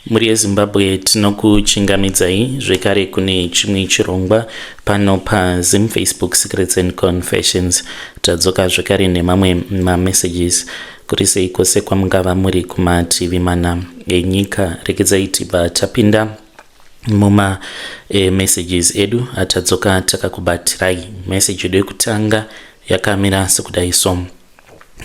Mhuri yeZimbabwe, tinokuchingamidzai zvekare kune chimwe chirongwa pano paZim Facebook Secrets and Confessions. Tadzoka zvekare nemamwe mamessages. Kuri sei kwose kwamungava muri kumativi mana enyika? Regedzai tibva tapinda muma messages edu atadzoka takakubatirai. Message yedu yekutanga yakamira sekudai so.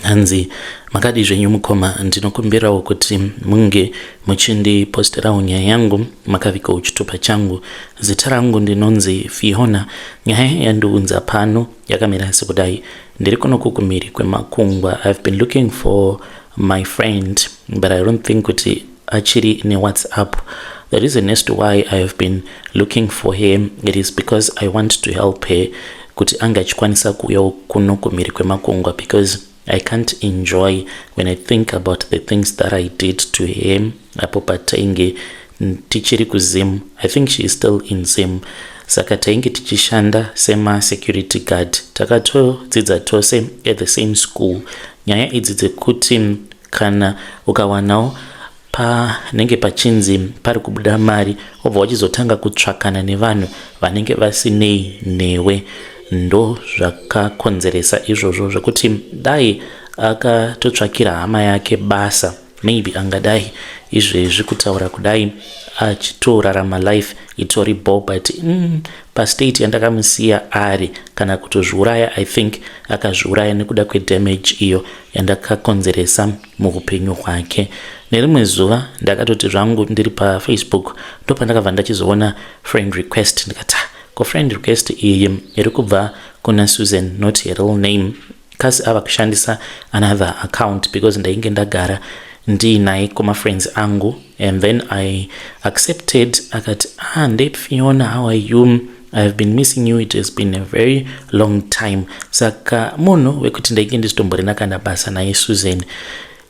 Hanzi, "Makadi zvenyu mukoma? Ndinokumbirawo kuti munge muchindiposterawo nyaya yangu makavigawo chitupa changu. Zita rangu ndinonzi Fiona. Nyaya yandiunza pano yakamira sekudai. Ndiri kunoku kumhiri kwemakungwa. I've been looking for my friend, but I don't think kuti achiri neWhatsApp. The reason as to why I have been looking for her, it is because I want to help her kuti ange achikwanisa kuuyawo kuno kumhiri kwemakungwa, because I can't enjoy when I think about the things that I did to him apo patainge tichiri kuZim. I think she is still in Zim. Saka tainge tichishanda semasecurity guard. Takatodzidza tose at the same school. Nyaya idzi dzekuti kana ukawanawo panenge pachinzi pari kubuda mari, wobva wachizotanga kutsvakana nevanhu vanenge vasinei newe, ndo zvakakonzeresa izvozvo, zvekuti dai akatotsvakira hama yake basa, maybe angadai izvezvi kutaura kudai achitorarama life itori bo. But pastate yandakamusiya ari, kana kutozviuraya, I think akazviuraya nekuda kwedamage iyo yandakakonzeresa muupenyu hwake. Nerimwe zuva ndakatoti zvangu ndiri paFacebook, ndopandakabva ndachizoona friend request. Ndikati, 'Ko friend request iyi iri kubva kuna Susan, not her real name, kasi ava kushandisa another account?' Because ndainge ndagara ndiinaye kumafriends angu. And then I accepted. Akati, 'Ah, ndeFiona, how are you? I've been missing you. It has been a very long time.' Saka munhu wekuti ndainge ndisitomborina kana basa naye Susan,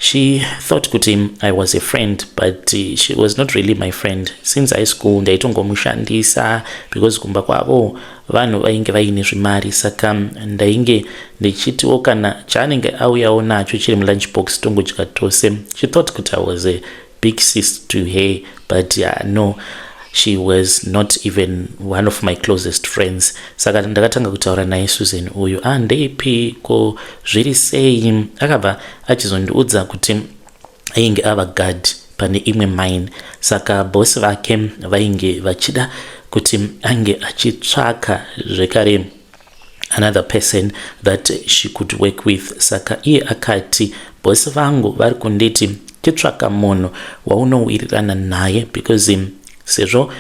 she thought kuti I was a friend, but she was not really my friend. Since high school ndaitongomushandisa because kumba kwavo vanhu vainge vaine zvimari, saka ndainge ndichitiwo kana chaanenge auyawo nacho chiri mulunch box, tongodya tose. She thought kuti I was a big sis to her, but no, she was not even one of my closest friends. Saka ndakatanga kutaura naye Susan uyu. 'Ah, ndeipi ko, zviri sei?' Akabva achizondiudza kuti ainge ava guard pane imwe mine, saka bosi vake vainge vachida kuti ange achitsvaka zvekare another person that she could work with. Saka iye akati, 'Bosi vangu vari kunditi titsvaka munhu waunowirirana naye,' because sezvo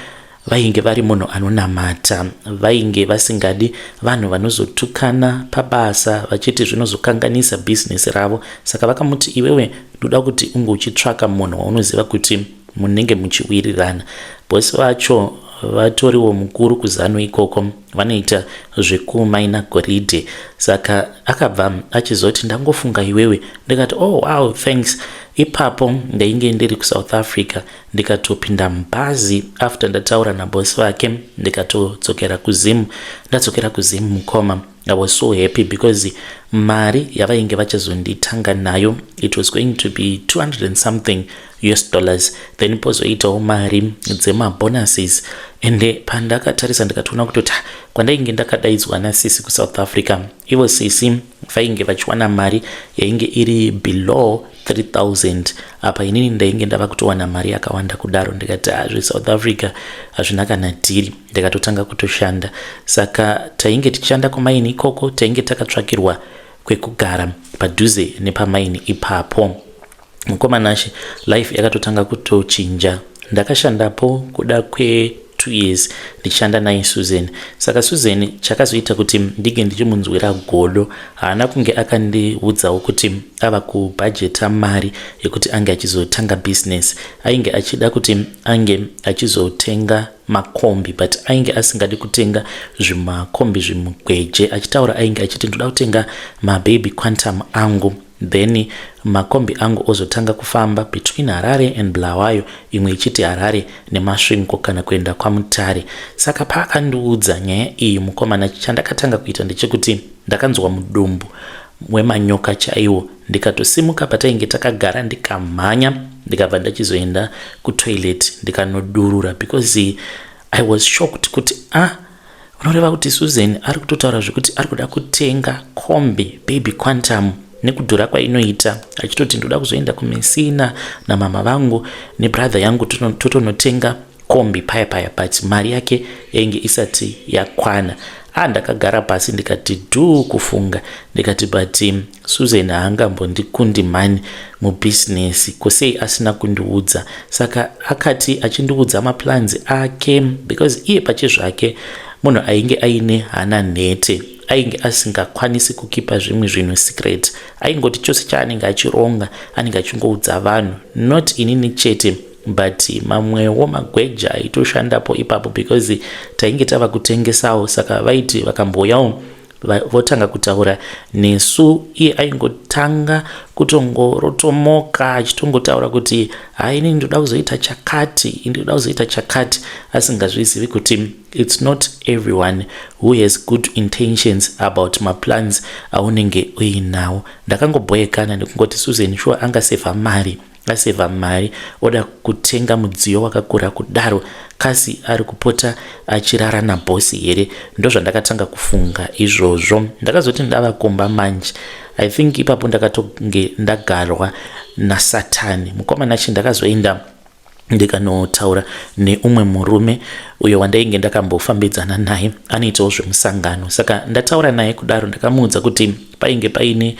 vainge vari munhu anonamata, vainge vasingadi vanhu vanozotukana pabasa, vachiti zvinozokanganisa bhizinesi ravo. Saka vakamuti, 'Iwewe, ndoda kuti unge uchitsvaka munhu waunoziva kuti munenge muchiwirirana.' Bosi vacho vatoriwo mukuru kuZanu ikoko, vanoita zvekumaina goridhe. Saka akabva achizoti, 'Ndangofunga iwewe.' Ndikati, 'Oh wow, thanks.' Ipapo ndainge ndiri kuSouth Africa. Ndikatopinda mubhazi after ndataura nabosi vake, ndikatodzokera kuZimu. Ndadzokera kuZimu, mukoma, I was so happy because mari yavainge vachazonditanga nayo, it was going to be 200 and something US dollars, then pozoitawo mari dzemabonuses. Ende pandakatarisa ndikatoona kutoti kwandainge ndakadaidzwa nasisi kuSouth Africa, ivo sisi vainge vachiwana mari yainge iri below 3000. Apa inini ndainge ndava kutowana mari yakawanda kudaro. Ndikati, "ZveSouth Africa hazvina kana deal." Ndikatotanga kutoshanda. Saka tainge tichishanda kumaini ikoko, tainge takatsvakirwa kwekugara padhuze nepamaini ipapo. Mukoma Nashe, life yakatotanga kutochinja. Ndakashandapo kuda kwe2 years ndichishanda naye Susan. Saka Susan, chakazoita kuti ndinge ndichimunzwira godo, haana kunge akandiudzawo kuti ava kubhajeta mari yekuti ange achizotanga business. Ainge achida kuti ange achizotenga makombi, but ainge asingadi kutenga zvimakombi zvimugweje. Achitaura ainge achiti, "Ndoda kutenga mababy Quantum angu, then makombi angu ozotanga kufamba between Harare and Bulawayo, imwe ichiti Harare neMasvingo kana kuenda kwaMutare." Saka paakandiudza nyaya iyi, mukomana, chandakatanga kuita ndechekuti ndakanzwa mudumbu. wemanyoka chaiwo. Ndikatosimuka patainge takagara, ndikamhanya, ndikabva ndachizoenda kutoilet, ndikanodurura because I was shocked kuti, ah, unoreva kuti Susan ari kutotaura zvekuti ari kuda kutenga kombi, Baby Quantum, nekudhura kwainoita, achitoti ndoda kuzoenda kuMessina namama vangu nebrother yangu, totonotenga kombi paya paya, but mari yake yainge isati yakwana. A, ndakagara pasi, ndikati dhuu kufunga, ndikati, "But Susan haangambondikundi mani mubhizinesi. Kusei asina kundiudza?" Saka akati achindiudza maplans ake, because iye pachezvake munhu ainge aine hana nhete, ainge asingakwanisi kukipa zvimwe zvinhu secret. Aingoti chose chaanenge achironga anenge achingoudza vanhu, not inini chete but mamwewo magweja aitoshandapo ipapo, because tainge tava kutengesawo. Saka vaiti vakamboyawo votanga kutaura nesu, iye aingotanga kutongorotomoka achitongotaura kuti, "Hai, inini ndoda kuzoita chakati, ndoda kuzoita chakati," asingazvizivi kuti it's not everyone who has good intentions about maplans aunenge uinawo. Ndakangobhoyekana nekungoti Susan sure angasevha mari, asevha mari, oda kutenga mudziyo wakakura kudaro, kasi ari kupota achirara nabhosi here? Ndozvandakatanga kufunga izvozvo. Ndakazoti ndava kumba manje, I think ipapo ndakatonge ndagarwa nasatani, mukomana chi. Ndakazoenda ndikanotaura neumwe murume uyo wandainge ndakambofambidzana naye, anoitawo zvemusangano. Saka ndataura naye kudaro, ndakamuudza kuti painge paine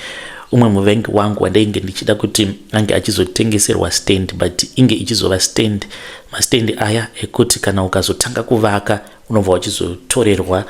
umwe muvengi wangu wandainge ndichida kuti ange achizotengeserwa stand, but inge ichizova stand, mastendi aya ekuti kana ukazotanga kuvaka unobva uchizotorerwa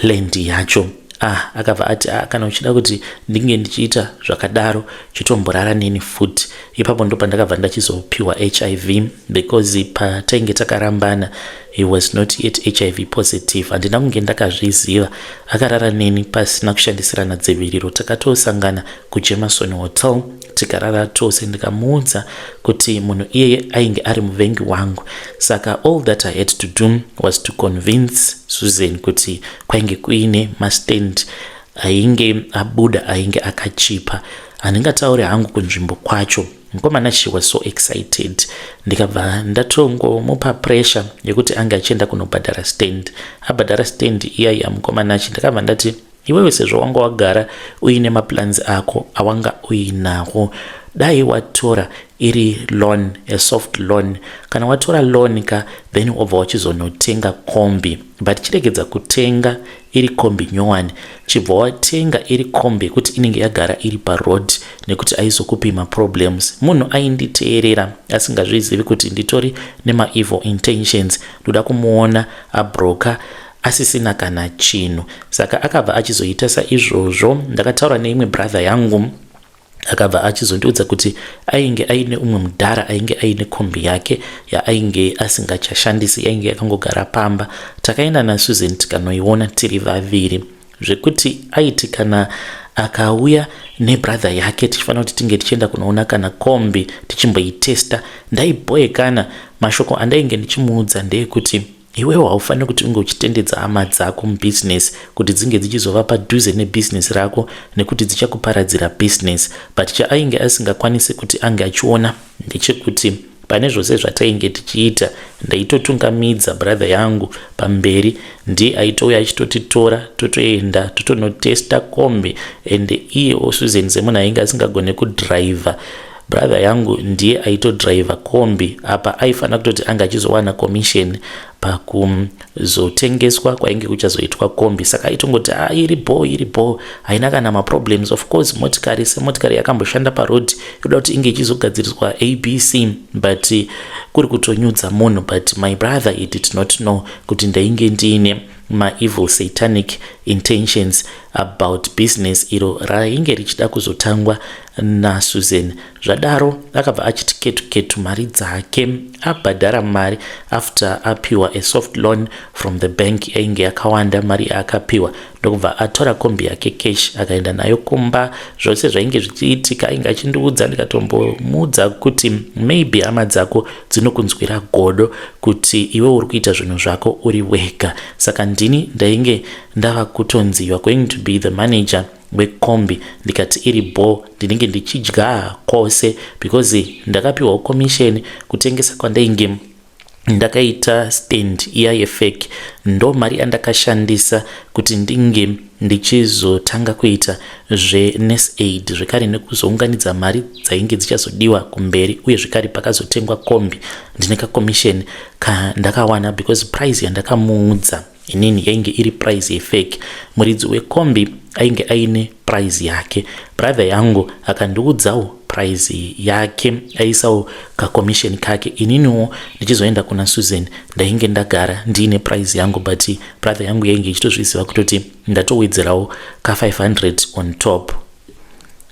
land yacho. Ah, akabva ati, "Ah, kana uchida kuti ndinge ndichiita zvakadaro, chitomborara neni futi." Ipapo ndo pandakabva ndachizopiwa HIV, because patainge takarambana he was not yet HIV positive. Handina kunge ndakazviziva. Akarara neni pasina kushandisirana dziviriro. Takatosangana kuJameson Hotel, tikarara tose. Ndikamuudza kuti munhu iyeye ainge ari muvengi wangu. Saka all that I had to do was to convince Susan kuti kwainge kuine mastand ainge abuda, ainge akachipa. Handingatauri hangu kunzvimbo kwacho. Mukomana, she was so excited. Ndikabva ndatongomupa pressure yekuti ange achienda kunobhadhara stand. Abhadhara stand iyaiya, mukomanachi, ndakabva ndati, "Iwewe, sezvo wanga wagara uine maplans ako awanga uinawo, dai watora iri loan, a soft loan. Kana watora loan ka, then wobva wachizonotenga kombi, but chiregedza kutenga iri kombi nyowani. Chibva watenga iri kombi yekuti inenge yagara iri paroad, nekuti aizokupi maproblems." Munhu ainditeerera, asingazvizivi kuti nditori nemaevil intentions, ndoda kumuona abroka asisina kana chinhu. Saka akabva achizoita saizvozvo. Ndakataura neimwe brother yangu, akabva achizondiudza kuti ainge aine umwe mudhara ainge aine kombi yake yaainge asingachashandisi, yainge yakangogara pamba. Takaenda naSusan tikanoiona tiri vaviri, zvekuti aiti kana akauya nebrother yake, tichifanira kuti tinge tichienda kunoona kana kombi, tichimboitesta. Ndaibhoyekana. Mashoko andainge ndichimuudza ndeyekuti, "Iwewo haufaniri kuti unge uchitendedza hama dzako mubhizinesi kuti dzinge dzichizova padhuze nebhizinesi rako, nekuti dzichakuparadzira bhizinesi." But chaainge asingakwanisi kuti ange achiona ndechekuti pane zvose zvatainge tichiita, ndaitotungamidza brother yangu pamberi. Ndiye aitouya achitotitora, totoenda, totonotesta kombi. And iyewo Susan, semunhu ainge asingagone kudhiraivha, brother yangu ndiye aitodhiraivha kombi. Apa aifanira kutoti anga achizowana commission pakuzotengeswa kwainge kuchazoitwa kombi. Saka aitongoti, "A, iri bo, iri bo, haina kana maproblems." Of course, motikari semotikari yakamboshanda paroad, inoda kuti inge ichizogadziriswa ABC, but kuri kutonyudza munhu. But my brother, he did not know kuti ndainge ndiine maevil satanic intentions about business iro rainge richida kuzotangwa naSusan. Zvadaro akabva achiti ketu ketu mari dzake, abhadhara mari after apiwa a soft loan from the bank. Yainge yakawanda mari yaakapiwa, ndokubva atora kombi yake cash, akaenda nayo kumba. Zvose zvainge zvichiitika ainge achindiudza. Ndikatombomuudza kuti maybe hama dzako dzinokunzwira godo kuti iwe uri kuita zvinhu zvako uri wega. Saka Saka ndini ndainge ndava kutonzi, "You are going to be the manager wekombi." Ndikati iri bo, ndinenge ndichidya kwose because ndakapiwawo commission kutengesa kwandainge ndakaita stand iya yefake. Ndo mari yandakashandisa kuti ndinge ndichizotanga kuita zvenurse aid, zvekare nekuzounganidza mari dzainge dzichazodiwa kumberi. Uye zvekare pakazotengwa kombi, ndine kacommission kandakawana because price yandakamuudza inini yainge iri price yefake. Muridzi wekombi ainge aine price yake. Brother yangu akandiudzawo price yake, aisawo kacommission kake. Ininiwo ndichizoenda kuna Susan, ndainge ndagara ndiine price yangu, but brother yangu yainge ichitozviziva kutoti ndatowedzerawo ka500 on top.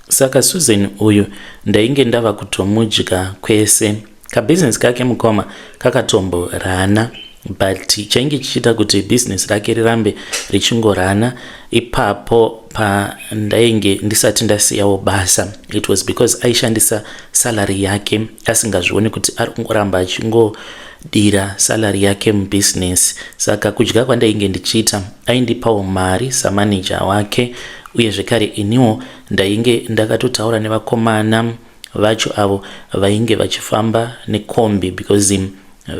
Saka Susan uyu ndainge ndava kutomudya kwese. Kabhizinesi kake, mukoma, kakatomborana, but chainge chichiita kuti bhizinesi rake rirambe richingorana ipapo pandainge ndisati ndasiyawo basa, it was because aishandisa salary yake asingazvioni kuti ari kungoramba achingodira salary yake mubhizinesi. Saka kudya kwandainge ndichiita, aindipawo mari samanager wake. Uye zvekare iniwo ndainge ndakatotaura nevakomana vacho avo vainge vachifamba nekombi, because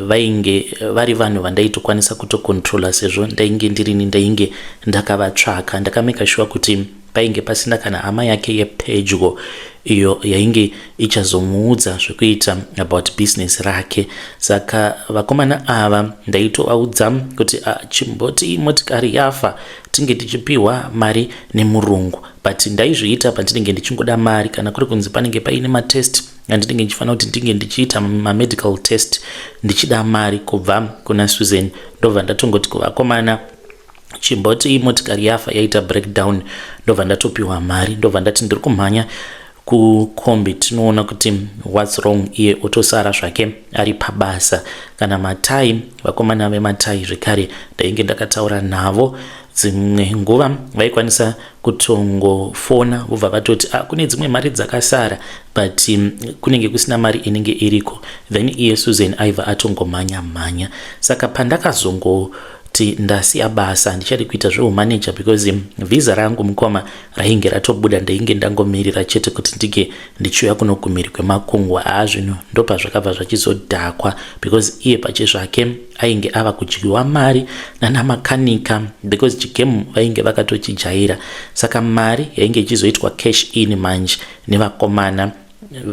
vainge vari vanhu vandaitokwanisa kutocontrola sezvo ndainge ndirini ndainge ndakavatsvaka. Ndakamake sure kuti painge pasina kana hama yake yepedyo iyo yainge ichazomuudza zvekuita about business rake. Saka vakomana ava ndaitovaudza kuti, ah, chimboti motikari yafa, tinge tichipiwa mari nemurungu. But ndaizviita pandinenge ndichingoda mari, kana kuri kunzi panenge paine matest andinenge ndichifanira kuti ndinge ndichiita mamedical test, ndichida mari kubva kuna Susan, ndobva ndatongoti kuvakomana, chimboti motikari yafa, yaita breakdown, ndobva ndatopiwa mari, ndobva ndati ndiri kumhanya kukombi, tinoona kuti what's wrong. Iye otosara zvake ari pabasa. Kana matai, vakomana vematai zvekare ndainge ndakataura navo. Dzimwe nguva vaikwanisa kutongofona vobva vatoti, ah, kune dzimwe mari dzakasara, but kunenge kusina mari inenge iriko. Then iye Susan aibva atongomhanya mhanya. Saka pandakazongoti ndasiya basa, handichadi kuita zveumanager, because vhisa rangu, mukoma, rainge ratobuda. Ndainge ndangomirira chete kuti ndinge ndichiuya kuno kumhiri kwemakungwa. Haa, zvinhu ndopa zvakabva zvachizodhakwa, because iye pache zvake ainge ava kudyiwa mari nanamakanika, because chigame vainge vakatochijaira. Saka mari yainge ichizoitwa cash in manje nevakomana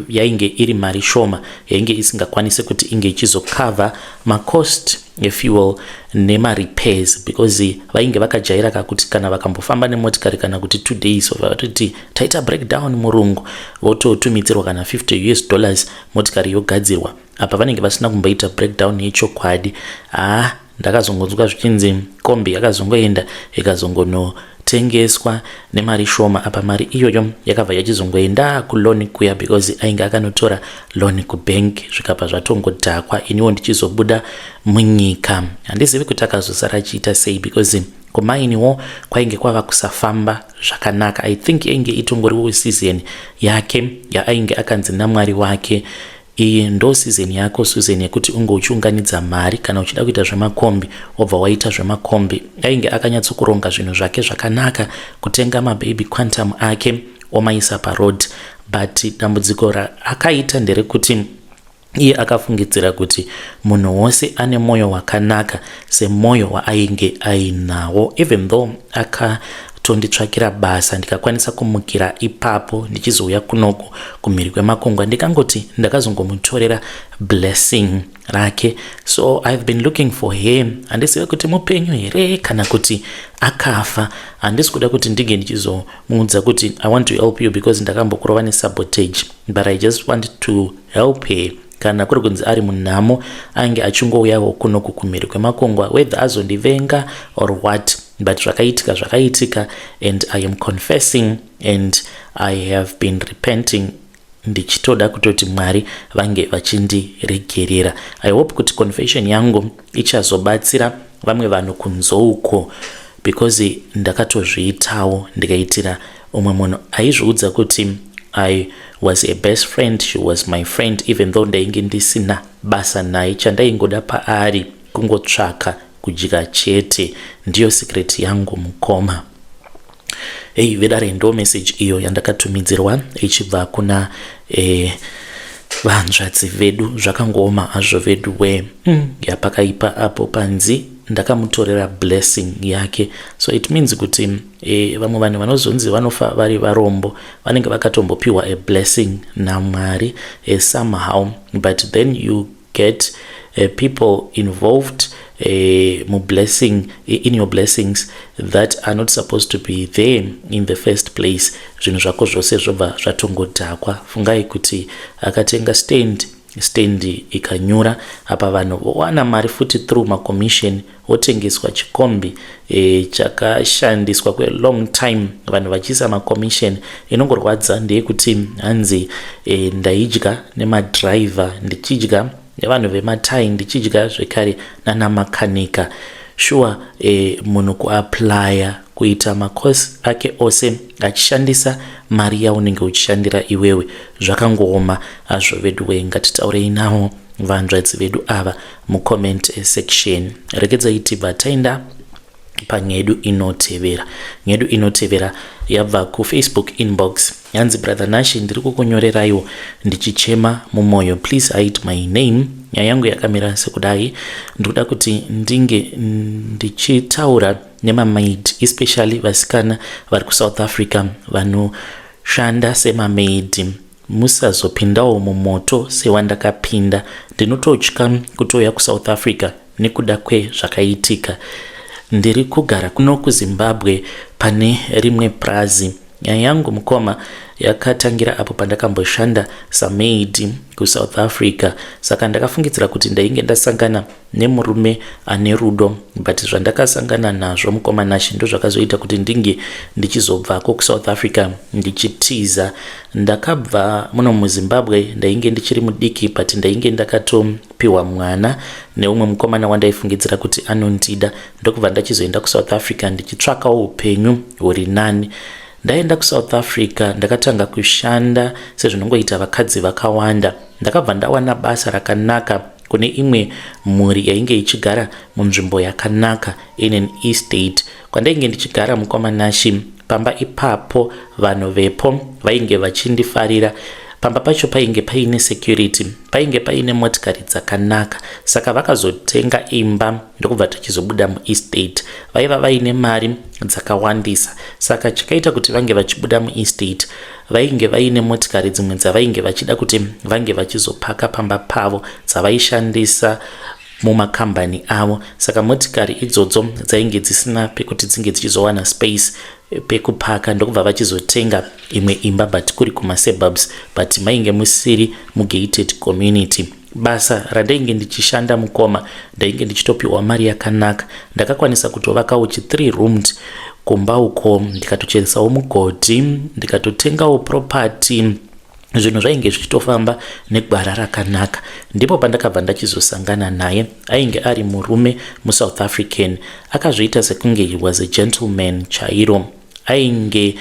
yainge iri mari shoma, yainge isingakwanisi kuti inge ichizocover macost efuel nemarepairs, because vainge vakajaira kakuti kana vakambofamba nemotikari kana kuti 2 days, vatoti taita breakdown murungu, vototumidzirwa kana $50 US, motikari yogadzirwa. Apa vanenge vasina kumboita breakdown yechokwadi. Haa, ndakazongonzwa zvichinzi kombi yakazongoenda ikazongonotengeswa nemari shoma. Apa mari iyoyo yakabva yachizongoenda kuloan kuya, because ainge akanotora loan kubank, zvikabva zvatongodhakwa. Iniwo ndichizobuda munyika, handizivi kuti akazosara achiita sei, because kumainiwo kwainge kwava kusafamba zvakanaka. I think yainge itongoriwo season yake yaainge akanzi namwari wake, "Iyi ndo season yako, Susan, yekuti unge uchiunganidza mari. Kana uchida kuita zvemakombi, wobva waita zvemakombi." Ainge akanyatsokuronga zvinhu zvake zvakanaka, kutenga mababy Quantum ake, omaisa paroad. But dambudziko raakaita nderekuti iye akafungidzira kuti munhu wose ane mwoyo wakanaka semwoyo waainge ainawo, even though akatonditsvakira basa, ndikakwanisa kumukira ipapo ndichizouya kunoku kumhiri kwemakungwa. Ndikangoti ndakazongomutorera blessing rake. So I've been looking for him. Handizive kuti mupenyu here kana kuti akafa. Handisi kuda kuti ndinge ndichizomuudza kuti I want to help you because ndakambokurova nesabotage, but I just want to help her. Kana kuri kunzi ari munhamo, ange achingouyawo kunoku kumhiri kwemakungwa, whether azondivenga or what, but zvakaitika zvakaitika, and I am confessing and I have been repenting, ndichitoda kutoti Mwari vange vachindiregerera. I hope kuti confession yangu ichazobatsira vamwe vanhu kunzouko, because ndakatozviitawo, ndikaitira umwe munhu aizviudza kuti I was a best friend, she was my friend, even though ndainge ndisina basa naye. Chandaingoda paari kungotsvaka. kudya chete. Ndiyo secret yangu mukoma. Hey, vedare, ndo message iyo yandakatumidzirwa ichibva kuna vanzvadzi vedu. Zvakangooma hazvo vedu we. Yapakaipa apo panzi ndakamutorera blessing yake. So it means kuti vamwe vanhu vanozonzi vanofa vari varombo vanenge vakatombopiwa a blessing naMwari somehow, but then you get people involved mublessing, in your blessings that are not supposed to be there in the first place. Zvinhu zvako zvose zvobva zvatongodhakwa. Fungai kuti akatenga stand, stand ikanyura apa, vanhu vowana mari futi through macommission, wotengeswa chikombi chakashandiswa kwelong time, vanhu vachiisa macommission. Inongorwadza ndeyekuti hanzi ndaidya nemadhiraivha, ndichidya nevanhu vematai, ndichidya zvekare nanamakanika. Shuwa, munhu kuapplya kuita makosi ake ose achishandisa mari yaunenge uchishandira iwewe, zvakangooma hazvo vedu wee. Ngatitaurei navo vanzvadzi vedu ava mucomment section. Regedzai tibva taenda panyedu inotevera. Nyedu inotevera yabva kuFacebook inbox. Yanzi, "Brother Nashi, ndiri kukunyoreraiwo ndichichema mumwoyo. Please hide my name. Nyaya yangu yakamira sekudai. Ndikuda kuti ndinge ndichitaura nemamaid, especially vasikana vari kuSouth Africa vanoshanda semamaid. Musazopindawo mumoto sewandakapinda. Ndinototya kutouya kuSouth Africa nekuda kwezvakaitika. Ndiri kugara kuno kuZimbabwe pane rimwe prazi. Nyaya yangu mukoma yakatangira apo pandakamboshanda samaid kuSouth Africa. Saka ndakafungidzira kuti ndainge ndasangana nemurume ane rudo, but zvandakasangana nazvo, mukoma Nashi, ndo zvakazoita kuti ndinge ndichizobvako kuSouth Africa ndichitiza. Ndakabva muno muZimbabwe ndainge ndichiri mudiki, but ndainge ndakatopiwa mwana neumwe mukomana wandaifungidzira kuti anondida. Ndokubva ndachizoenda kuSouth Africa ndichitsvakawo upenyu huri nani. Ndaenda kuSouth Africa, ndakatanga kushanda sezvinongoita vakadzi vakawanda. Ndakabva ndawana basa rakanaka kune imwe mhuri yainge ichigara munzvimbo yakanaka, in an estate. Kwandainge ndichigara, mukoma Nashi, pamba ipapo vanhu vepo vainge vachindifarira. Pamba pacho painge paine security, painge paine motikari dzakanaka. Saka vakazotenga imba, ndokubva tachizobuda muestate. Vaiva vaine mari dzakawandisa, saka chakaita kuti vange vachibuda muestate, vainge vaine motikari dzimwe dzavainge vachida kuti vange vachizopaka pamba pavo, dzavaishandisa mumakambani avo. Saka motikari idzodzo dzainge dzisina pekuti dzinge dzichizowana space pekupaka, ndokubva vachizotenga imwe imba, but kuri kumasuburbs, but mainge musiri mugated community. Basa randainge ndichishanda, mukoma, ndainge ndichitopiwa mari yakanaka. Ndakakwanisa kutovakawo chi3 roomed kumba uko, ndikatocheresawo mugodhi, ndikatotengawo property. Zvinhu zvainge zvichitofamba negwara rakanaka. Ndipo pandakabva ndachizosangana naye. Ainge ari murume muSouth African, akazviita sekunge he was a gentleman chairo. Ainge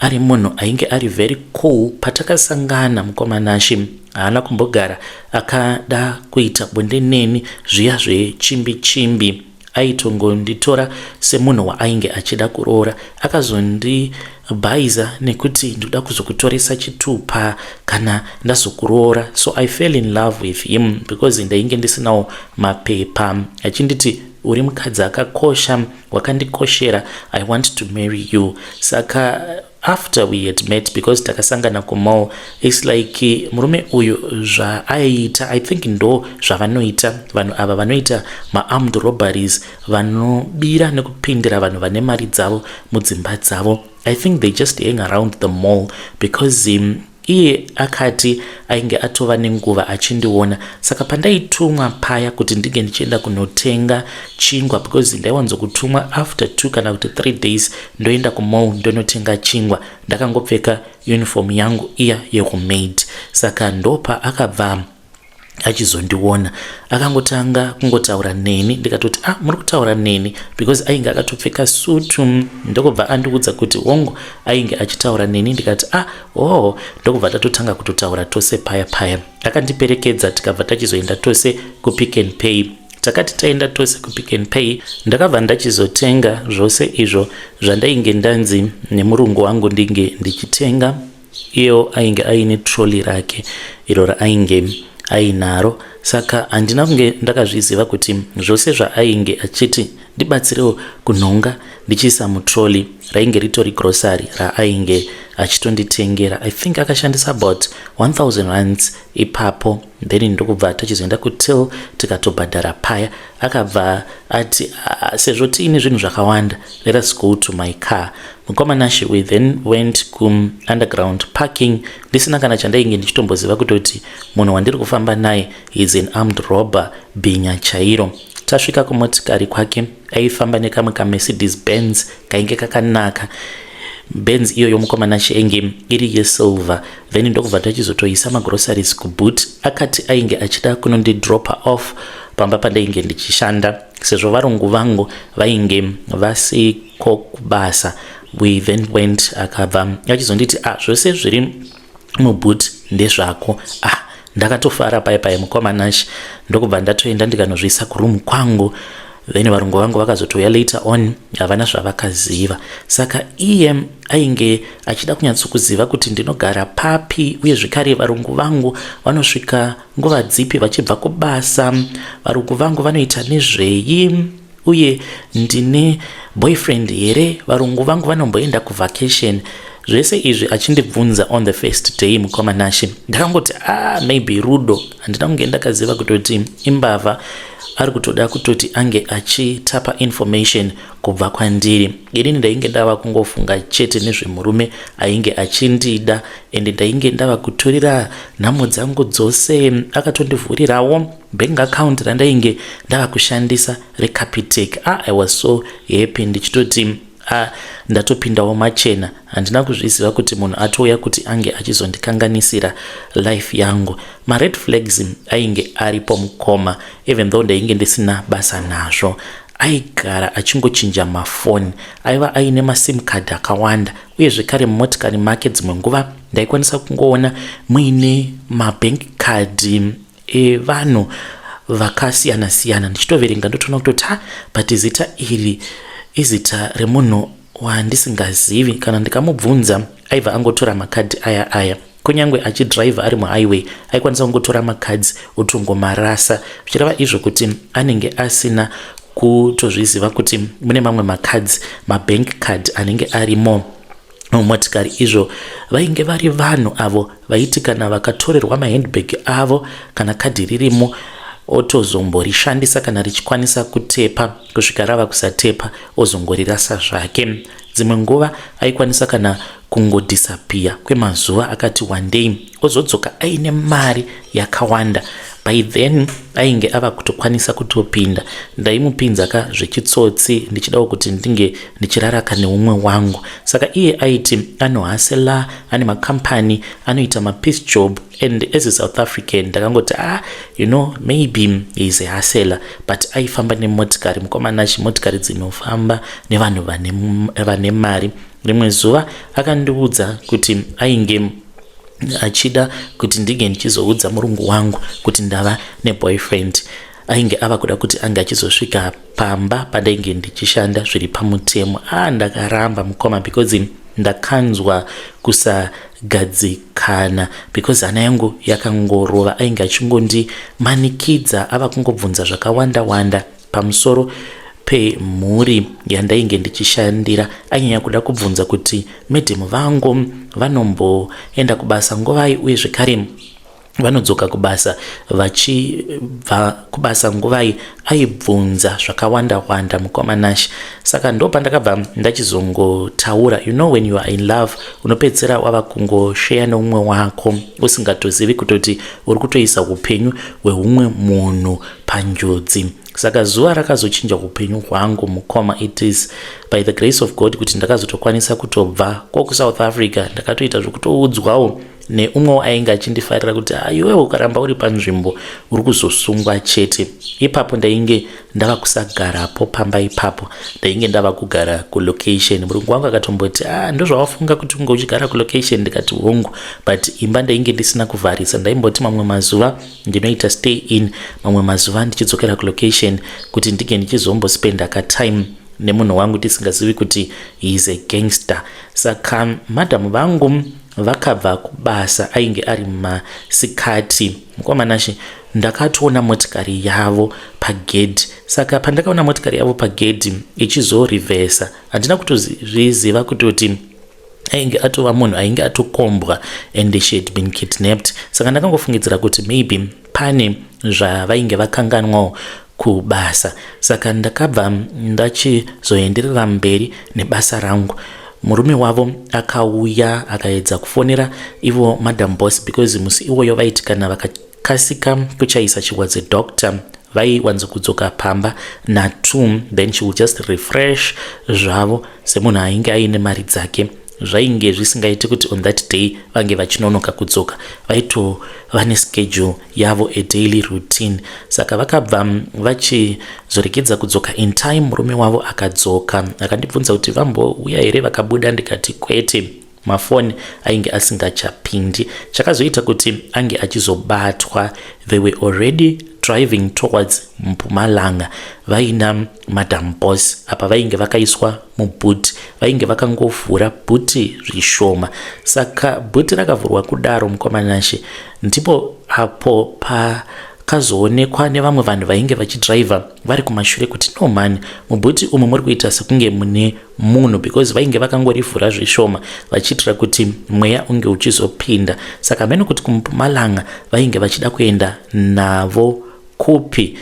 ari munhu ainge ari very cool. Patakasangana, mukoma Nashi, haana kumbogara akada kuita bonde neni zviya zvechimbi chimbi. Aitongonditora semunhu waainge achida kuroora. Akazondibhaiza nekuti ndinoda kuzokutoresa chitupa kana ndazokuroora. So I fell in love with him because ndainge ndisinawo mapepa, achinditi, 'Uri mukadzi akakosha, wakandikoshera. I want to marry you.' Saka after we had met, because takasangana kumall, it's like murume uyu zvaaiita, I think ndo zvavanoita vanhu ava vanoita maarmed robberies, vanobira nekupindira vanhu vane mari dzavo mudzimba dzavo. I think they just hang around the mall because iye akati ainge atova nenguva achindiona. Saka pandaitumwa paya kuti ndinge ndichienda kunotenga chingwa, because ndaiwanzokutumwa after 2 kana kuti 3 days, ndoenda kumall ndonotenga chingwa ndakangopfeka uniform yangu iya yekumaid. Saka ndopa akabva achizondiona, akangotanga kungotaura neni. Ndikatoti, 'Ah, muri kutaura neni?' because ainge akatopfeka sutu. Ndokubva andiudza kuti hongu, ainge achitaura neni. Ndikati, 'Ah, oh.' Ndokubva tatotanga kutotaura tose paya paya. Akandiperekedza, tikabva tachizoenda tose kuPick and Pay. Takati taenda tose kuPick and Pay, ndakabva ndachizotenga zvose izvo zvandainge ndanzi nemurungu wangu ndinge ndichitenga. Iyewo ainge aine trolley rake iro raainge ainaro, saka handina kunge ndakazviziva kuti zvose zvaainge achiti ndibatsirewo kunhonga ndichiisa mutrolley rainge ritori grocery raainge achitonditengera. I think akashandisa about 1000 rands ipapo. Then ndokubva tachizoenda kutil, tikatobhadhara paya. Akabva ati, "Ah, sezvo tiine zvinhu zvakawanda, let us go to my car." Mukoma Nashe, we then went kuunderground parking ndisina kana chandainge ndichitomboziva kutoti munhu wandiri kufamba naye is an armed robber, bhinya chairo. Tasvika kumotikari kwake, aifamba nekamwe kaMercedes Benz kainge kakanaka. Benz iyoyo, mukoma Nashe, enge iri yesilver. Then ndokubva tachizotoisa magroceries kuboot. Akati ainge achida kunondidropa off pamba pandainge ndichishanda, sezvo varungu vangu vainge vasiko kubasa. We then went. Akabva achizonditi, "Ah, zvose zviri muboot ndezvako." Ah, ndakatofara pai pai, mukoma Nashe. Ndokubva ndatoenda ndikanozviisa kuroom kwangu. Then varungu vangu vakazotouya later on, havana zvavakaziva. Saka iye ainge achida kunyatsokuziva kuti ndinogara papi, uye zvekare varungu vangu vanosvika nguva dzipi vachibva kubasa, varungu vangu vanoita nezvei, uye ndine boyfriend here, varungu vangu vanomboenda kuvacation. Zvese izvi achindibvunza on the first day, mukoma Nashe. Ndakangoti, "Ah, maybe rudo." Handina kunge ndakaziva kutoti imbavha, ari kutoda kutoti ange achitapa information kubva kwandiri. Inini ndainge ndava kungofunga chete nezvemurume ainge achindida, ende ndainge ndava kutorera nhamo dzangu dzose. Akatondivhurirawo bank account randainge ndava kushandisa reCapitec. Ah, I was so happy, ndichitoti, "Ah, ndatopindawo machena." Handina kuzviziva kuti munhu atouya kuti ange achizondikanganisira life yangu. Mared flags ainge aripo, mukoma, even though ndainge ndisina basa nazvo. Aigara achingochinja mafoni, aiva aine masim card akawanda, uye zvekare mumotikari make dzimwe nguva ndaikwanisa kungoona muine mabank card evanhu vakasiyana siyana. Ndichitoverenga ndotoona kutoti, ha, but zita iri izita remunhu wandisingazivi. Kana ndikamubvunza, aibva angotora makadhi aya aya. Kunyange achidhiraivha ari muhighway, aikwanisa kungotora macards otongomarasa, zvichireva izvo kuti anenge asina kutozviziva kuti mune mamwe macards, mabank card anenge arimo mumotikari. Izvo vainge vari vanhu avo vaiti kana vakatorerwa mahandbag avo, kana kadhi ririmo, otozomborishandisa kana richikwanisa kutepa, kusvika rava kusatepa, ozongorirasa zvake. Dzimwe nguva aikwanisa kana kungodisappear kwemazuva akati wandei, ozodzoka aine mari yakawanda. By then ainge ava kutokwanisa kutopinda. Ndaimupinza ka zvechitsotsi, ndichidawo kuti ndinge ndichiraraka neumwe wangu. Saka iye aiti anohustler, ane makambani, anoita mapiece job, and as a South African ndakangoti, "Ah, maybe is a hustler." But aifamba nemotikari, mukoma Nashe, motikari dzinofamba nevanhu vane mari. Rimwe zuva akandiudza kuti ainge achida kuti ndinge ndichizoudza murungu wangu kuti ndava neboyfriend. Ainge ava kuda kuti ange achizosvika pamba pandainge ndichishanda zviri pamutemo. A ah, ndakaramba, mukoma, because ndakanzwa kusagadzikana, because hana yangu yakangorova. Ainge achingondimanikidza, ava kungobvunza zvakawanda wanda pamusoro pemhuri yandainge ndichishandira. Ainyanya kuda kubvunza kuti madam vangu vanomboenda kubasa nguvai, uye zvekare vanodzoka kubasa vachibva kubasa nguvai. Aibvunza zvakawanda wanda, mukoma Nashe. Saka ndo pandakabva ndachizongotaura. When you are in love, unopedzisira wava kungosheya neumwe wako usingatozivi kutoti uri kutoisa upenyu hweumwe munhu panjodzi. Saka zuva rakazochinja upenyu hwangu, mukoma, it is by the grace of God kuti ndakazotokwanisa kutobva kwokuSouth Africa. Ndakatoita zvekutoudzwawo. Neumwewo ainge achindifarira kuti ah, iwewe ukaramba uri panzvimbo uri kuzosungwa chete. Ipapo ndainge ndava kusagarapo pamba ipapo, ndainge ndava kugara kulocation. Murungu wangu akatomboti, ah, ndozvawafunga kuti unge uchigara kulocation? Ndikati hongu, but imba ndainge ndisina kuvharisa. Ndaimboti mamwe mazuva ndinoita stay in, mamwe mazuva ndichidzokera kulocation kuti ndinge ndichizombospenda katime nemunhu wangu tisingazivi kuti he is a gangster. Saka madhamu vangu vakabva kubasa, ainge ari masikati, mukomanashe. Ndakatoona motikari yavo pagedhi. Saka pandakaona motikari yavo pagedhi ichizorivhesa, handina kutozviziva kutoti ainge atova munhu ainge atokombwa and she had been kidnapped. Saka ndakangofungidzira kuti maybe pane zvavainge vakanganwawo kubasa. Saka ndakabva ndachizoenderera mberi nebasa rangu. Murume wavo akauya akaedza kufonera ivo Madam Boss, because musi iwoyo vaiti kana vakakasika kuchaisa, she was a doctor, vaiwanzokudzoka pamba na2, then she will just refresh zvavo semunhu ainge aine mari dzake. Zvainge zvisingaiti kuti on that day vange vachinonoka kudzoka, vaitova neschedule yavo, a daily routine. Saka vakabva vachizoregedza kudzoka in time. Murume wavo akadzoka akandibvunza kuti vambouya here vakabuda. Ndikati kwete, mafoni ainge asingachapindi. Chakazoita kuti ange achizobatwa, they were already driving towards Mpumalanga vaina Madam Boss. Apa vainge vakaiswa muboot, vainge vakangovhura boot zvishoma. Saka boot rakavhurwa kudaro, mukomanashe, ndipo apo pakazoonekwa nevamwe vanhu vainge vachidhiraivha vari kumashure kuti no man, muboot umu muri kuita sekunge mune munhu, because vainge vakangorivhura zvishoma vachiitira kuti mweya unge uchizopinda. Saka hameno kuti kuMpumalanga vainge vachida kuenda navo kupi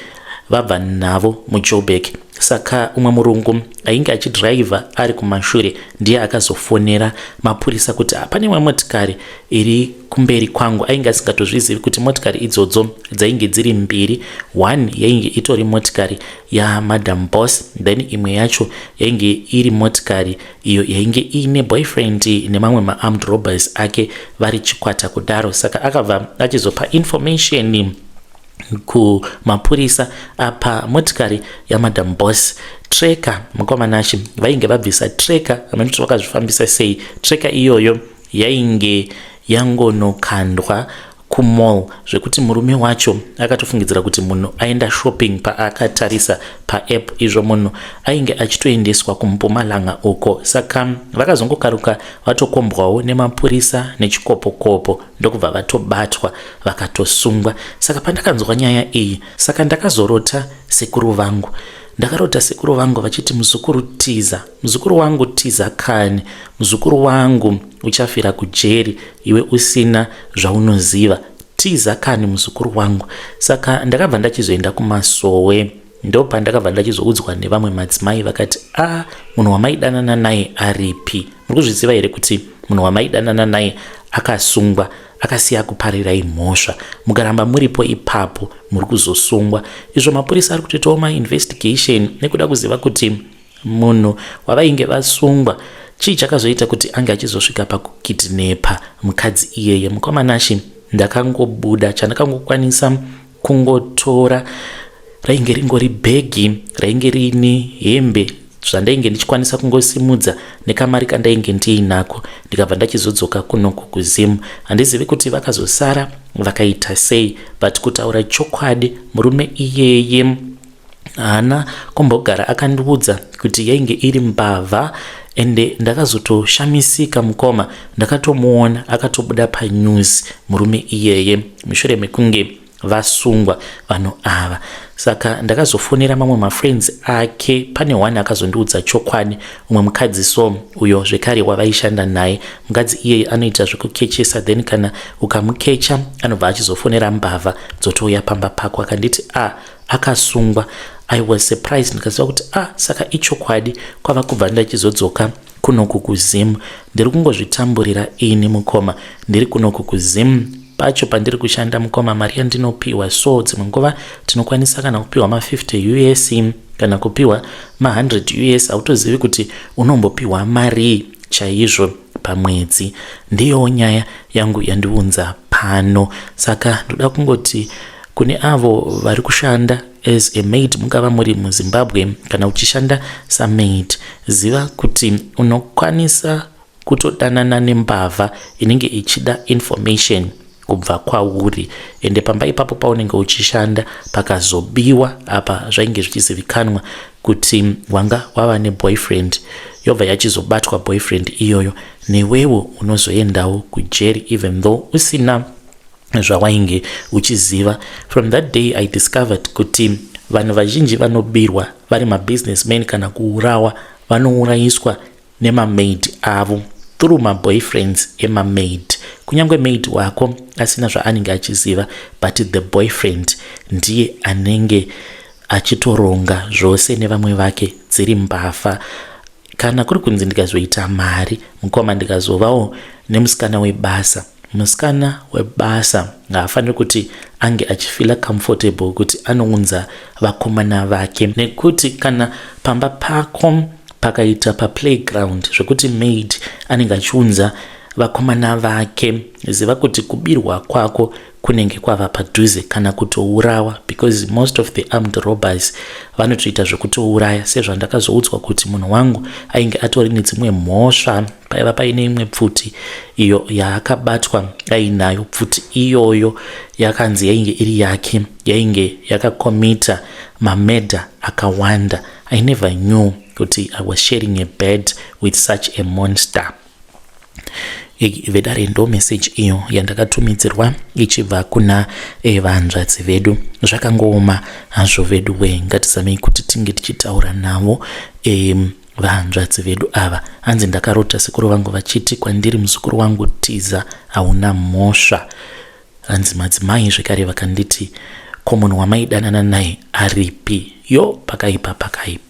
vabva navo muJoburg. Saka umwe murungu ainge achidhiraivha ari kumashure ndiye akazofonera mapurisa kuti pane imwe motikari iri kumberi kwangu. Ainge asingatozvizivi kuti motikari idzodzo dzainge dziri mbiri. One yainge itori motikari yaMadam Boss, then imwe yacho yainge iri motikari iyo yainge iine boyfriend nemamwe maarmed robbers ake vari chikwata kudaro. Saka akabva achizopa information kumapurisa. Apa motikari yaMadam Boss, tracker, mukomanashi, vainge vabvisa tracker. Hameno kuti vakazvifambisa sei. Tracker iyoyo yainge yangonokandwa kumall, zvekuti murume wacho akatofungidzira kuti munhu aenda shopping paakatarisa paapp, izvo munhu ainge achitoendeswa kuMpumalanga uko. Saka vakazongokaruka vatokombwawo nemapurisa nechikopokopo, ndokubva vatobatwa vakatosungwa. Saka pandakanzwa nyaya iyi, saka ndakazorota sekuru vangu. Ndakarota sekuru vangu vachiti, "Muzukuru, tiza. Muzukuru wangu, tiza kani. Muzukuru wangu, uchafira kujeri iwe usina zvaunoziva. Tiza kani, muzukuru wangu." Saka ndakabva ndachizoenda kumasowe. Ndopandakabva ndachizoudzwa nevamwe madzimai, vakati, "A ah, munhu wamaidanana naye aripi? Muri kuzviziva here kuti munhu wamaidanana naye akasungwa, akasiya kuparirai mhosva? Mukaramba muripo ipapo muri kuzosungwa." Izvo mapurisa ari kutoitawo mainvestigation nekuda kuziva kuti munhu wavainge vasungwa, chii chakazoita kuti ange achizosvika pakukidnapa mukadzi iyeye. Mukomanashi, ndakangobuda, chandakangokwanisa kungotora rainge ringori bhegi rainge riine hembe, zvandainge ndichikwanisa kungosimudza nekamari kandainge ndiinako. Ndikabva ndachizodzoka kunoku kuZimu. Handizivi kuti vakazosara vakaita sei, but kutaura chokwadi, murume iyeye haana kumbogara akandiudza kuti yainge iri mbavha. Ende ndakazotoshamisika, mukoma, ndakatomuona akatobuda panews murume iyeye mushure mekunge vasungwa vanhu ava. Saka ndakazofonera mamwe mafriends ake. Pane one akazondiudza chokwadi, umwe mukadzi so uyo zvekare wavaishanda naye. Mukadzi iyeye anoita zvekukechesa, then kana ukamukecha anobva achizofonera mbavha dzotouya pamba pako. Akanditi, "A ah, akasungwa." I was surprised, ndikaziva kuti, ah, saka ichokwadi. Kwava kubva ndachizodzoka kunoku kuZimu. Ndiri kungozvitamburira ini, mukoma, ndiri kunoku kuZimu pacho pandiri kushanda. Mukoma, mari yandinopiwa so, dzimwe nguva tinokwanisa kana kupiwa ma50 US kana kupiwa ma100 US. Hautozivi kuti unombopiwa mari chaizvo. pamwedzi. Ndiyowo nyaya yangu yandiunza pano. Saka ndoda kungoti kune avo vari kushanda as a maid, mungava muri muZimbabwe kana uchishanda samaid, ziva kuti unokwanisa kutodanana nembavha inenge ichida information kubva kwauri. Ende pamba ipapo paunenge uchishanda pakazobiwa, apa zvainge zvichizivikanwa kuti wanga wava neboyfriend, yobva yachizobatwa boyfriend iyoyo, newewo unozoendawo kujeri even though usina zvawainge uchiziva. From that day I discovered kuti vanhu vazhinji vanobirwa vari mabusinessmen kana kuurawa, vanourayiswa nemamaid avo through maboyfriends emamaid. Kunyange maid wako asina zvaanenge achiziva, but the boyfriend ndiye anenge achitoronga zvose nevamwe vake, dziri mbavha. Kana kuri kunzi ndikazoita mari, mukoma, ndikazovawo nemusikana webasa, musikana webasa haafaniri kuti ange achifeela comfortable kuti anounza vakomana vake, nekuti kana pamba pako pakaita paplayground zvekuti maid anenge achiunza vakomana vake, ziva kuti kubirwa kwako kunenge kwava padhuze kana kutourawa, because most of the armed robbers vanotoita zvekutouraya. Sezvandakazoudzwa kuti munhu wangu ainge atori nedzimwe mhosva, paiva paine imwe pfuti iyo yaakabatwa ainayo. Pfuti iyoyo yakanzi yainge iri yake, yainge yakacommita mamurder akawanda. I never knew kuti I was sharing a bed with such a monster. Vedare, ndo message iyo yandakatumidzirwa ichibva kuna vanzvadzi vedu. Zvakangooma hazvo vedu we. Ngatizamei kuti tinge tichitaura navo vanzvadzi vedu ava. Hanzi ndakarota sekuru vangu vachiti kwandiri, "Muzukuru wangu, tiza, hauna mhosva." Hanzi madzimai zvekare vakanditi, "Ko munhu wamaidanana naye aripi?" Yo, pakaipa, pakaipa.